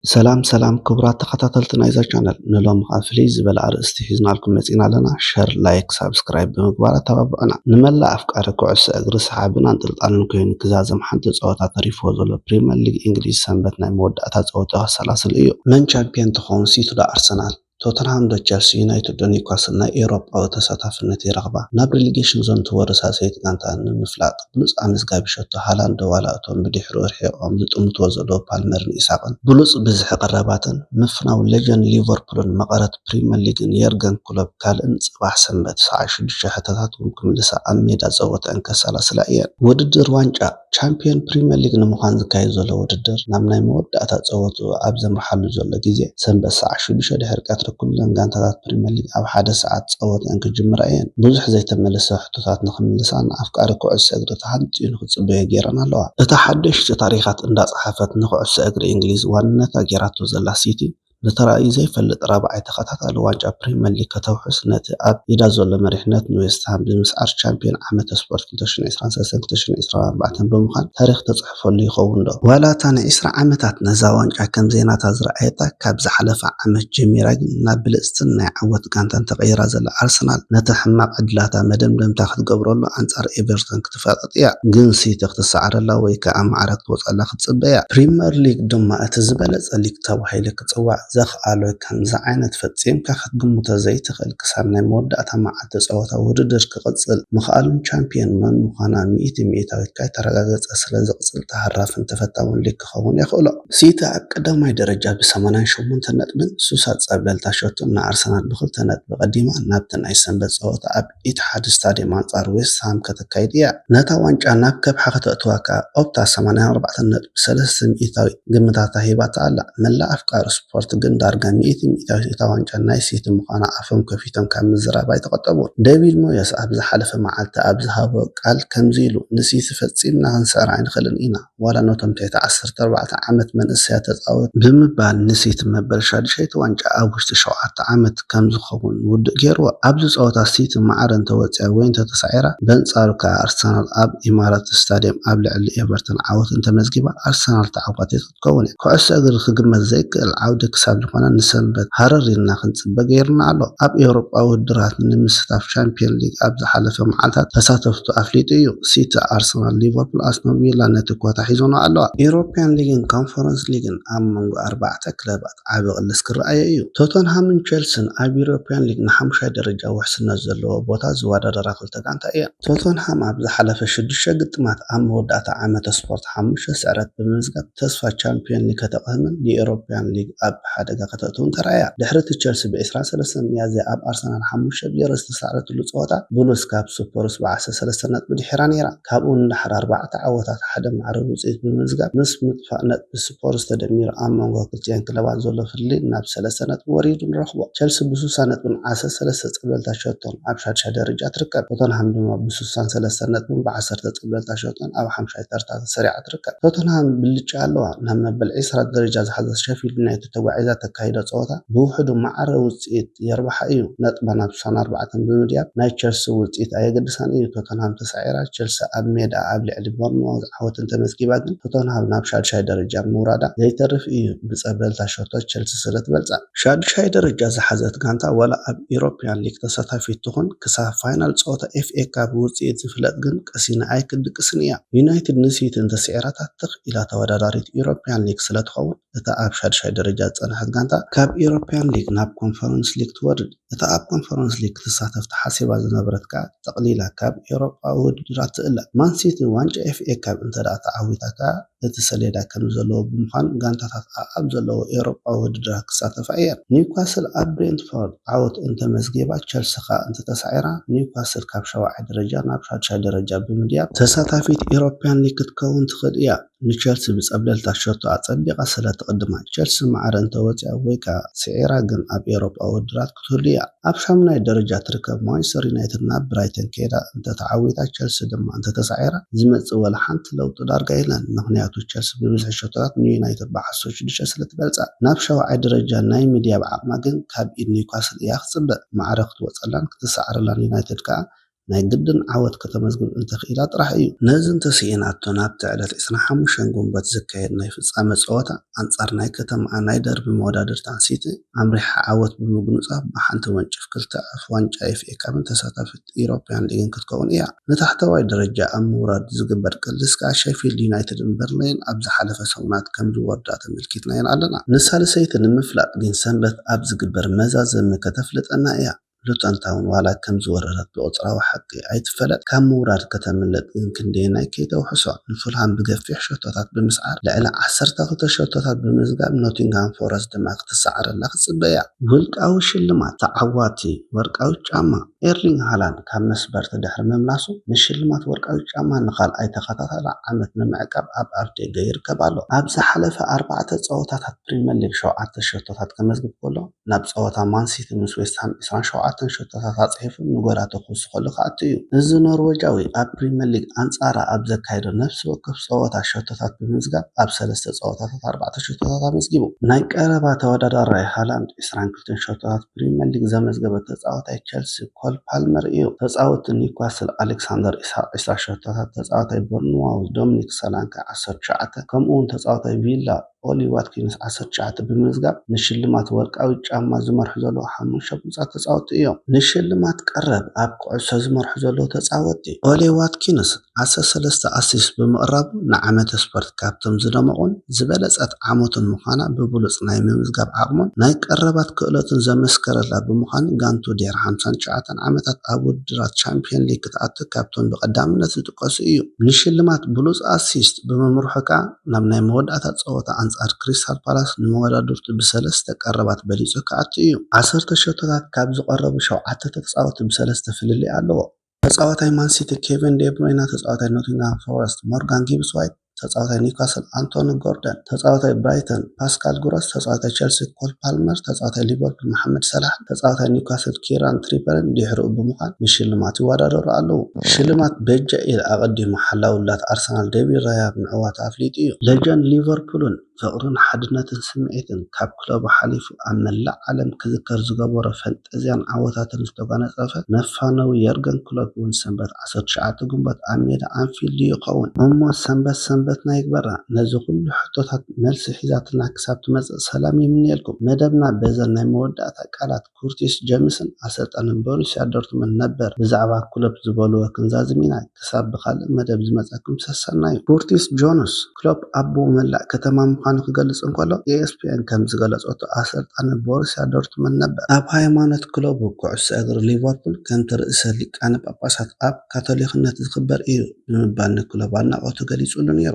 ሰላም ሰላም ክቡራት ተኸታተልቲ ናይዛ ቻነል፣ ንሎሚ ከዓ ፍልይ ዝበለ ኣርእስቲ ሒዝናልኩም መፂና ኣለና። ሸር፣ ላይክ፣ ሳብስክራይብ ብምግባር ኣተባብዑና። ንመላእ ኣፍቃሪ ኩዕሶ እግሪ ሰሓብን ኣንጥልጣልን ኮይኑ ክዛዘም ሓንቲ ፀወታ ተሪፍዎ ዘሎ ፕሪመር ሊግ እንግሊዝ ሰንበት ናይ መወዳእታ ፀወታ ከሰላስል እዩ። መን ቻምፒየን ትኸውን? ሲቲ ዶ ኣርሰናል? ቶተንሃም ዶ ቸልሲ? ዩናይትድ ዶ ኒውካስል? ናይ ኤውሮጳዊ ተሳታፍነት ይረኽባ? ናብ ሪሊጌሽን ዞን ትወርድ ሳልሰይቲ ጋንታ ንምፍላጥ ብሉጽ ኣመዝጋቢ ሸቶ ሃላንድ ዶ ዋላ እቶም ብድሕሪኡ ርሒቖም ዝጥምትዎ ዘለዉ ፓልመርን ኢሳቕን? ብሉጽ ብዝሒ ቀረባትን ምፍናው ሌጀንድ ሊቨርፑልን መቐረት ፕሪመር ሊግን የርገን ክሎፕ ካልእን ጽባሕ ሰንበት ሰዓት ሽዱሽተ ሕቶታትኩም ክምልሳ ኣብ ሜዳ ጸወተአን ከሰላስላ እየን። ውድድር ዋንጫ ቻምፒዮን ፕሪመር ሊግ ንምዃን ዝካየድ ዘሎ ውድድር ናብ ናይ መወዳእታ ጸወትኡ ኣብ ዘምርሓሉ ዘሎ ግዜ፣ ሰንበት ሰዓት ሽዱሽተ ድሕሪ ቀትሪ ኩለን ጋንታታት ፕሪመር ሊግ ኣብ ሓደ ሰዓት ጸወተአን ክጅምራ እየን። ብዙሕ ዘይተመለሰ ሕቶታት ንኽምልሳ ንኣፍቃሪ ኩዕሶ እግሪ ተሃንጥዩ ንኽጽበዮ ገይረን ኣለዋ። እታ ሓደሽቲ ታሪኻት እንዳጸሓፈት ንኩዕሶ እግሪ እንግሊዝ ዋንነታ ገይራቶ ዘላ ሲቲ፣ ንተራእዩ ዘይፈልጥ ራብዓይ ተኸታታሊ ዋንጫ ፕሪመር ሊግ ከተውሕስ፣ ነቲ ኣብ ኢዳ ዘሎ መሪሕነት ንዌስትሃም ብምስዓር ቻምፒዮን ዓመተ ስፖርት ክልተ ሽሕን ዕስራን ሰለስተን ክልተ ሽሕን ዕስራን ኣርባዕተን ብምዃን ታሪኽ ተጽሕፈሉ ይኸውን ዶ? ዋላ እታ ንዕስራ ዓመታት ነዛ ዋንጫ ከም ዘይናታ ዝረኣየታ ካብ ዝሓለፈ ዓመት ጀሚራ ግን ናብ ብልጽትን ናይ ዓወት ጋንታን ተቐይራ ዘላ ኣርሰናል ነቲ ሕማቕ ዕድላታ መደምደምታ ክትገብረሉ ኣንጻር ኤቨርተን ክትፋጠጥ እያ። ግን ሲቲ ክትሰዓረላ ወይ ከኣ ማዕረ ክትወጸላ ክትጽበ እያ። ፕሪመር ሊግ ድማ እቲ ዝበለጸ ሊግ ተባሂሉ ክጽዋዕ ዘኽኣሎ ከምዚ ዓይነት ፈጺምካ ክትግምቶ ዘይትኽእል ክሳብ ናይ መወዳእታ መዓልቲ ጸወታ ውድድር ክቕጽል ምኽኣሉን ቻምፒዮን መን ምዃና ሚእቲ ሚእታዊት ካይተረጋገጸ ስለ ዝቕጽል ተሃራፍን ተፈታውን ሊግ ክኸውን የኽእሎ። ሲቲ ኣብ ቀዳማይ ደረጃ ብሰማንያን ሸሞንተ ነጥብን ሱሳ ጸብለልታ ሸቶን ንኣርሰናል ብኽልተ ነጥቢ ቀዲማ ናብቲ ናይ ሰንበት ጸወታ ኣብ ኢትሓድ ስታድየም ኣንጻር ዌስት ሃም ከተካይድ እያ። ነታ ዋንጫ ናብ ከብሓ ከተእትዋ ከኣ ኦፕታ ሰማንያን ኣርባዕተን ነጥቢ ሰለስተ ሚእታዊት ግምታታ ሂባታ ኣላ። መላእ ኣፍቃሪ ስፖርት ግን ዳርጋ ሚእቲ ሚእታዊት እታ ዋንጫ ናይ ሲቲ ምዃና ኣፎም ከፊቶም ካብ ምዝራብ ኣይተቖጠቡን። ዴቪድ ሞየስ ኣብ ዝሓለፈ መዓልቲ ኣብ ዝሃቦ ቃል ከምዚ ኢሉ ንሲቲ ፈጺምና ክንስዕራ ኣይንኽእልን ኢና፣ ዋላ ነቶም ትሕቲ ዓሰርተ ኣርባዕተ ዓመት መንእሰያት ተጻወት ብምባል ንሲቲ መበል ሻድሻይቲ ዋንጫ ኣብ ውሽጢ ሸውዓተ ዓመት ከም ዝኸውን ውዱእ ገይርዎ። ኣብዚ ጸወታ ሲቲ ማዕረ እንተወጽያ ወይ እንተተሳዒራ፣ በንጻሩ ከኣ ኣርሰናል ኣብ ኢማራት ስታድየም ኣብ ልዕሊ ኤቨርተን ዓወት እንተመዝጊባ ኣርሰናል ተዓዋቲት ክትከውን እያ። ኩዕሶ እግሪ ክግመት ዘይክእል ዓውዲ ክሳብ ዝኾነ ንሰንበት ሃረር ኢልና ክንጽበ ገይሩና ኣሎ። ኣብ ኤውሮጳ ውድድራት ንምስታፍ ቻምፒዮን ሊግ ኣብ ዝሓለፈ መዓልታት ተሳተፍቱ ኣፍሊጡ እዩ። ሲቲ፣ ኣርሰናል፣ ሊቨርፑል፣ ኣስቶን ቪላ ነቲ ኮታ ሒዞኖ ኣለዋ። ኤውሮፕያን ሊግን ኮንፈረንስ ሊግን ኣብ መንጎ ኣርባዕተ ክለባት ዓቢ ቅልስ ክረኣዮ እዩ። ቶተንሃምን ቸልስን ኣብ ዩሮፕያን ሊግ ንሓሙሻይ ደረጃ ውሕስነት ዘለዎ ቦታ ዝወዳደራ ክልተ ጋንታ እየን። ቶተንሃም ኣብ ዝሓለፈ ሽዱሽተ ግጥማት ኣብ መወዳእታ ዓመተ ስፖርት ሓሙሽተ ስዕረት ብምምዝጋብ ተስፋ ቻምፒዮን ሊግ ከተቕህምን ንኤውሮፕያን ሊግ ኣብ ሓደጋ ከተእትውን ተራእያ። ድሕሪ እቲ ቸልሲ ብ ዕስራን ሰለስተን ሚያዝያ ኣብ ኣርሰናል ሓሙሽተ ብ ዜሮ ዝተሳዕረትሉ ጸወታ፣ ብሉስ ካብ ስፖርስ ብ ዓሰርተ ሰለስተ ነጥቢ ድሒራ ነይራ። ካብኡ ንደሓር ኣርባዕተ ዓወታት ሓደ ማዕረ ውጽኢት ብምምዝጋብ ምስ ምጥፋእ ነጥቢ ስፖርስ ተደሚሩ ኣብ መንጎ ክልቲኤን ክለባት ዘሎ ፍልልይ ናብ ሰለስተ ነጥቢ ወሪዱ ንረኽቦ። ቸልሲ ብሱሳ ነጥብን ዓሰርተ ሰለስተ ጸብለልታ ሸቶን ኣብ ሻድሻይ ደረጃ ትርከብ። ቶተንሃም ድማ ብሱሳን ሰለስተ ነጥብን ብዓሰርተ ጸብለልታ ሸቶን ኣብ ሓምሻይ ተርታ ተሰሪዓ ትርከብ። ቶተንሃም ብልጫ ኣለዋ። ናብ መበል ዕስራ ደረጃ ዝሓዘት ሸፊልድ ዩናይትድ ተጓዒዛ ተካይዶ ጸወታ ብውሕዱ ማዕረ ውጽኢት የርብሓ እዩ። ነጥባ ናብ ስሳን ኣርባዕተን ብምድያብ ናይ ቸልሲ ውጽኢት ኣየገድሳን እዩ። ቶተንሃም ተሳዒራ፣ ቸልሲ ኣብ ሜዳ ኣብ ልዕሊ ቦርንማውዝ ዓወት እንተመዝጊባ ግን ቶተንሃም ናብ ሻድሻይ ደረጃ ምውራዳ ዘይተርፍ እዩ። ብጸብለልታ ሸቶ ቸልሲ ስለ ትበልጻ። ሻድሻይ ደረጃ ዝሓዘት ጋንታ ዋላ ኣብ ኢሮፕያን ሊግ ተሳታፊት ትኹን፣ ክሳብ ፋይናል ጸወታ ኤፍ ኤ ካፕ ውጽኢት ዝፍለጥ ግን ቀሲና ኣይክድቅስን እያ። ዩናይትድ ንሲቲ እንተስዒራታ ትኽ ኢላ ተወዳዳሪት ኢሮፕያን ሊግ ስለ ትኸውን፣ እታ ኣብ ሻድሻይ ደረጃ ዝጸንሐት ጋንታ ካብ ኢሮፕያን ሊግ ናብ ኮንፈረንስ ሊግ ትወርድ። እታ ኣብ ኮንፈረንስ ሊግ ክትሳተፍ ተሓሲባ ዝነበረት ከኣ ጠቕሊላ ካብ ኤውሮጳዊ ውድድራት ትእለ። ማን ሲቲ ዋንጫ ኤፍ ኤ ካፕ እንተ ደኣ ተዓዊታ ከኣ እቲ ሰሌዳ ከም ዘለዎ ብምዃን ጋንታታት ኣኣብ ዘለዎ ኤውሮጳዊ ውድድራት ክሳተፋ እየን። ኒውካስል ኣብ ብሬንትፎርድ ዓወት እንተመዝጊባ ቸልሲ ከኣ እንተተሳዒራ ኒውካስል ካብ ሻውዓይ ደረጃ ናብ ሻድሻይ ደረጃ ብምድያብ ተሳታፊት ኤውሮፕያን ሊግ ክትከውን ትኽእል እያ። ንቸልሲ ብጸብለልታ ሸቶ ኣጸቢቓ ስለ ትቕድማ፣ ቸልሲ ማዕረ እንተወጺኣ ወይ ከኣ ስዒራ ግን ኣብ ኤውሮጳ ውድድራት ክትህሉ እያ። ኣብ ሻሙናይ ደረጃ ትርከብ ማንቸስተር ዩናይትድ ናብ ብራይተን ከይዳ እንተተዓዊታ፣ ቸልሲ ድማ እንተተሳዒራ፣ ዝመጽእ ወላ ሓንቲ ለውጢ ዳርጋ የለን። ምኽንያቱ ቸልሲ ብብዝሒ ሸቶታት ንዩናይትድ ብዓሰርተ ሽዱሽተ ስለ ትበልጻ። ናብ ሻውዓይ ደረጃ ናይ ምድያብ ዓቕማ ግን ካብ ኢድ ኒውካስል እያ ክትጽበ። ማዕረ ክትወጸላን ክትሰዓረላን ዩናይትድ ከኣ ናይ ግድን ዓወት ከተመዝግብ እንተኽኢላ ጥራሕ እዩ። ነዚ እንተስኢናቶ ናብቲ ዕለት ዕስራን ሓሙሽተን ጉንበት ዝካየድ ናይ ፍጻመ ጸወታ ኣንጻር ናይ ከተማኣ ናይ ደርቢ መወዳድርታ ሲቲ ኣምሪሓ ዓወት ብምጉንጻፍ ብሓንቲ ወንጭፍ ክልተ ዕፍ ዋንጫ ኤፍ ኤ ካፕን ተሳታፊት ኢሮፕያን ሊግን ክትከውን እያ። ንታሕተዋይ ደረጃ ኣብ ምውራድ ዝግበር ቅልስ ከኣ ሸፊልድ ዩናይትድን በርንሌይን ኣብ ዝሓለፈ ሰሙናት ከም ዝወርዳ ተመልኪትናየን ኣለና። ንሳልሰይቲ ንምፍላጥ ግን ሰንበት ኣብ ዝግበር መዛዘሚ ከተፍልጠና እያ። ሉተን ታውን ዋላ ከም ዝወረደት ብቑጽራዊ ሓቂ ኣይትፈለጥ፣ ካብ ምውራድ ከተምልጥ ግን ክንደየናይ ከይተውሕሶ ንፉልሃም ብገፊሕ ሸቶታት ብምስዓር ልዕሊ ዓሰርተ ክልተ ሸቶታት ብምዝጋብ ኖቲንግሃም ፎረስት ድማ ክትሰዓረላ ክትጽበ እያ። ውልቃዊ ሽልማት ተዓዋቲ ወርቃዊ ጫማ። ኤርሊንግ ሃላንድ ካብ መስበርቲ ድሕሪ ምምላሱ ንሽልማት ወርቃዊ ጫማ ንኻልኣይ ተኸታታሊ ዓመት ንምዕቃብ ኣብ ኣፍደገ ይርከብ ኣሎ። ኣብ ዝሓለፈ ኣርባዕተ ጸወታታት ፕሪምየር ሊግ ሸውዓተ ሸቶታት ከመዝግብ ከሎ ናብ ጸወታ ማንሲቲ ምስ ዌስትሃም ዕስራን ሸውዓተን ሸቶታት ኣጽሒፉ ንጎላት ክውስኸሉ ክኣቱ እዩ። እዚ ኖርወጃዊ ኣብ ፕሪምየር ሊግ ኣንጻራ ኣብ ዘካየዶ ነፍሲ ወከፍ ጸወታ ሸቶታት ብምዝጋብ ኣብ ሰለስተ ጸወታታት ኣርባዕተ ሸቶታት ኣመዝጊቡ። ናይ ቀረባ ተወዳዳራይ ሃላንድ ዕስራን ክልተን ሸቶታት ፕሪምየር ሊግ ዘመዝገበ ተጻዋታይ ቸልሲ ኮል ፓልመር እዩ። ተጻወቲ ኒውካስል ኣሌክሳንደር ኢሳቅ ዕስራ ሸቶታት፣ ተጻዋታይ ቦርንማውዝ ዶሚኒክ ሰላንካ ዓሰርተ ትሽዓተ ከምኡ እውን ተጻዋታይ ቪላ ኦሊ ዋትኪንስ ዓሰርተ ትሽዓተ ብምምዝጋብ ንሽልማት ወርቃዊ ጫማ ዝመርሑ ዘለዉ ሓሙሽተ ብሉጻት ተጻወትቲ እዮም። ንሽልማት ቀረብ ኣብ ኩዕሶ ዝመርሑ ዘለዉ ተጻወትቲ ኦሊ ዋትኪንስ ዓሰርተ ሰለስተ ኣሲስት ብምቕራቡ ንዓመተ ስፖርት ካብቶም ዝደመቑን ዝበለጸት ዓመቱን ምዃና ብብሉጽ ናይ ምምዝጋብ ዓቕሙን ናይ ቀረባት ክእለቱን ዘመስከረላ ብምዃኑ ጋንቱ ድሕሪ ሓምሳን ትሽዓተን ዓመታት ኣብ ውድድራት ቻምፒየን ሊግ ክትኣቱ ካብቶም ብቐዳምነት ዝጥቀሱ እዩ። ንሽልማት ብሉጽ ኣሲስት ብምምርሑ ከኣ ናብ ናይ መወዳእታ ጸወታ ኣንጻር ክሪስታል ፓላስ ንመወዳድርቱ ብሰለስተ ቀረባት በሊጹ ክኣቱ እዩ። ዓሰርተ ሸቶታት ካብ ዝቐረቡ ሸውዓተ ተጻወትቲ ብሰለስተ ፍልልይ ኣለዎ። ተጻዋታይ ማንሲቲ ኬቨን ዴብሮይና፣ ተጻዋታይ ኖቲንግሃም ፎረስት ሞርጋን ጊብስ ዋይት፣ ተጻዋታይ ኒውካስል ኣንቶኒ ጎርደን፣ ተጻዋታይ ብራይተን ፓስካል ግሮስ፣ ተጻዋታይ ቸልሲ ኮል ፓልመር፣ ተጻዋታይ ሊቨርፑል መሓመድ ሰላሕን ተጻዋታይ ኒውካስል ኪራን ትሪፐርን ድሕሪኡ ብምዃን ንሽልማት ይወዳደሩ ኣለዉ። ሽልማት በጃ ኢል ኣቐዲሙ ሓላውላት ኣርሰናል ዴቪድ ራያ ብምዕዋቱ ኣፍሊጡ እዩ። ሌጀንድ ሊቨርፑልን ፍቕርን ሓድነትን ስምዒትን ካብ ክለቡ ሓሊፉ ኣብ መላእ ዓለም ክዝከር ዝገበሮ ፈንጠዝያን ዓወታትን ዝተጓነጸፈ ነፋነዊ የርገን ክሎፕ እውን ሰንበት ዓሰርተ ትሽዓተ ጉንበት ኣብ ሜዳ ኣንፊልድ ይኸውን። እሞ ሰንበት ሰንበትና ይግበራ። ነዚ ኩሉ ሕቶታት መልሲ ሒዛትና ክሳብ ትመጽእ ሰላም ይምነየልኩም። መደብና በዘን ናይ መወዳእታ ቃላት ኩርቲስ ጀምስን ኣሰልጣንን ቦሩስያ ዶርትመንድ ነበር ብዛዕባ ክሎፕ ዝበልዎ ክንዛዝም ኢና። ክሳብ ብኻልእ መደብ ዝመጻኩም ሰሰናዩ። ኩርቲስ ጆንስ ክሎፕ ኣቦ መላእ ከተማ ምዃኑ ክገልጽ እንከሎ፣ ኤ ኤስ ፒ ኤን ከም ዝገለጸቶ ኣሰልጣኒ ቦሩስያ ዶርትመንድ ነበር። ኣብ ሃይማኖት ክለቡ ኩዕሶ እግሪ ሊቨርፑል ከምቲ ርእሰ ሊቃነ ጳጳሳት ኣብ ካቶሊክነት ዝኽበር እዩ ብምባል ንክሎፕ ኣድናቖቱ ገሊጹሉ ነይሩ።